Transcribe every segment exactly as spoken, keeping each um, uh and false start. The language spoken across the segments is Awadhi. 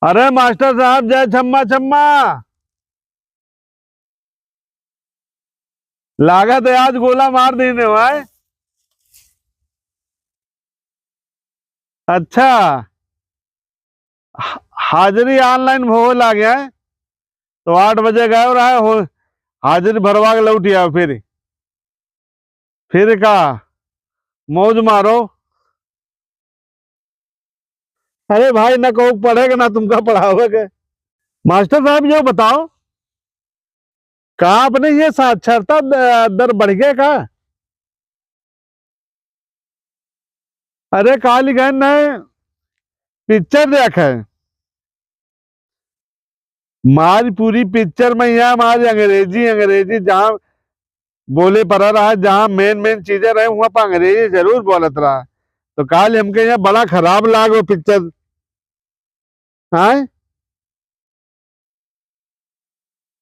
अरे मास्टर साहब, जय छम्मा छम्मा। लागत है आज गोला मार देने भाई। अच्छा, हा-, हाजिरी online हो लागे है, तो आठ बजे गए रहा है, हो, हाजिरी भरवा के लौट आया फिर। फिर का मौज मारो। अरे भाई, ना कहूँ पढ़ेगा, ना तुमका पढ़ावेगा। मास्टर साहब, यो बताओ, का अपने ये साक्षरता द-, दर बढ़ गया का? अरे, काल गए न पिक्चर देखे, मारी पूरी पिक्चर में यहाँ मारी अंग्रेजी, अंग्रेजी, जहाँ बोले पड़ा रहा, जहाँ main main चीजें रहे, वहाँ पर अंग्रेजी जरूर बोलत रहा। तो काल हमके यहाँ बड़ा खराब लाग वो पिक्चर। आय?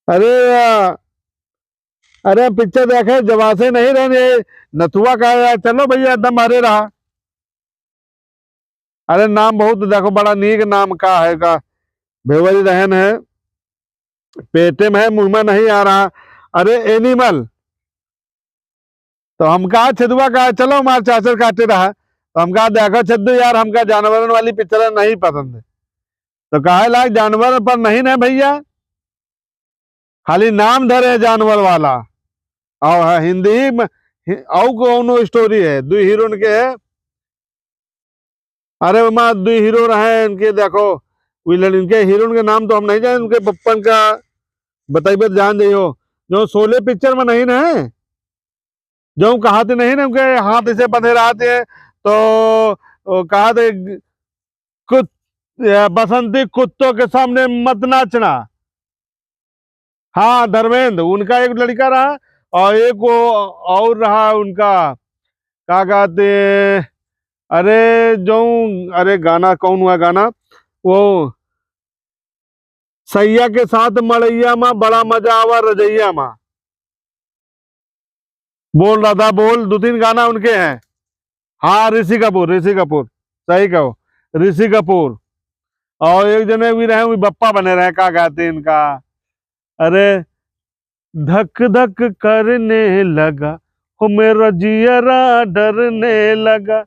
अरे, आ, अरे, पिक्चर देखे, जवासे नहीं रहने, नथुआ का यार, चलो भैया, एकदम मारे रहा। अरे, नाम बहुत, देखो, बड़ा नीक नाम का है का, भेवरी रहन है, पेटे में है, मुँह में नहीं आ रहा। अरे, एनिमल, तो हम कहा, "छेदुआ कहा, चलो हमार चाचर काटे रहा।" तो हम कहा, "देखो छेदू यार, हमका जानवरन वाली पिक्चर नहीं पसंद है।" तो कहे लाग, "जानवर पर नहीं ना भैया, खाली नाम धरे हैं जानवर वाला।" और हिंदी में हि-, और कौनो स्टोरी है, दो हीरोन के है, अरे ओमा दुई हीरो रहे, इनके देखो, वी लड़-, इनके हीरोन के नाम तो हम नहीं जाने, उनके बप्पन का बताइबे तो जान जाइयो। जो शोले पिक्चर में नहीं ना है, जो कहाते नहीं ना, उनके हाथ ऐसे बंधे रहते हैं, तो वो कहाते, "कुत-, ए, बसंती कुत्तों के सामने मत नाचना।" हाँ, धर्मेंद्र, उनका एक लड़का रहा और एक वो और रहा उनका, का कहते, अरे जो, अरे गाना कौन हुआ गाना, वो सैया के साथ मड़ैया मा, बड़ा मजा आवा रजैया मा। बोल राधा बोल, दो तीन गाना उनके हैं। हाँ, ऋषि कपूर, ऋषि कपूर, सही कहो, ऋषि कपूर। और एक जने भी रहे, वो बप्पा बने रहे, का कहते इनका, अरे, धक धक करने लगा, हो मेरा जियरा डरने लगा।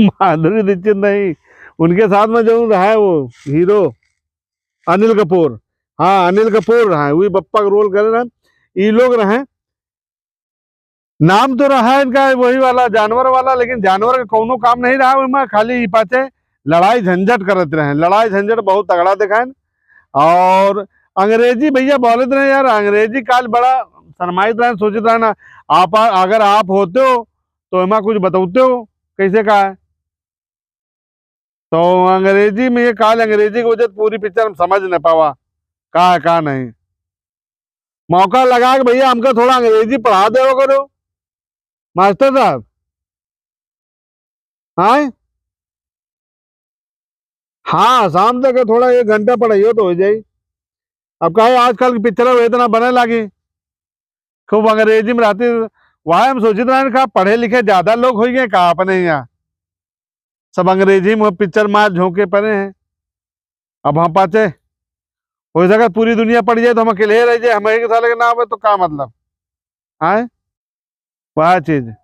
माधुरी दीक्षित नहीं, उनके साथ में जो रहा है वो हीरो अनिल कपूर, हाँ, अनिल कपूर रहा है, वही बप्पा का रोल करे रहे। ई लोग रहे, नाम तो रहा इनका वही वाला, जानवर वाला, लेकिन जानवर का कौनो काम नहीं रहा ओमा, खाली ई पाछे लड़ाई झंझट करत रहे, लड़ाई झंझट बहुत तगड़ा दिखाएन। और अंग्रेजी भैया बोलत रहे यार, अंग्रेजी काल बड़ा शरमाइत रहे, सोचत रहे ना, आप, अगर आप होते हो तो एमा कुछ बतौते हो, कैसे का है? तो अंग्रेजी में ये काल अंग्रेजी की वजह से पूरी पिक्चर हम समझ न पावा, का है, का नहीं। मौका लगा के भैया हमका थोड़ा अंग्रेजी पढ़ा देवा करो, मास्टर साहब। हाँ, हाँ, शाम तक है, थोड़ा एक घंटा पढ़ाइयो तो हो जाई। अब का है, आजकल की पिक्चर इतना बने लागी, खूब अंग्रेजी में रहती, वह हम सोचित रहन का पढ़े लिखे ज्यादा लोग हो गए का अपने यहाँ, सब अंग्रेजी में पिक्चर मार झोंके पड़े हैं। अब हम पाचे, हो सके पूरी दुनिया पड़ जाए तो हम अकेले रह जाए, हम एक साल के ना आवे तो का मतलब? आए, वह चीज।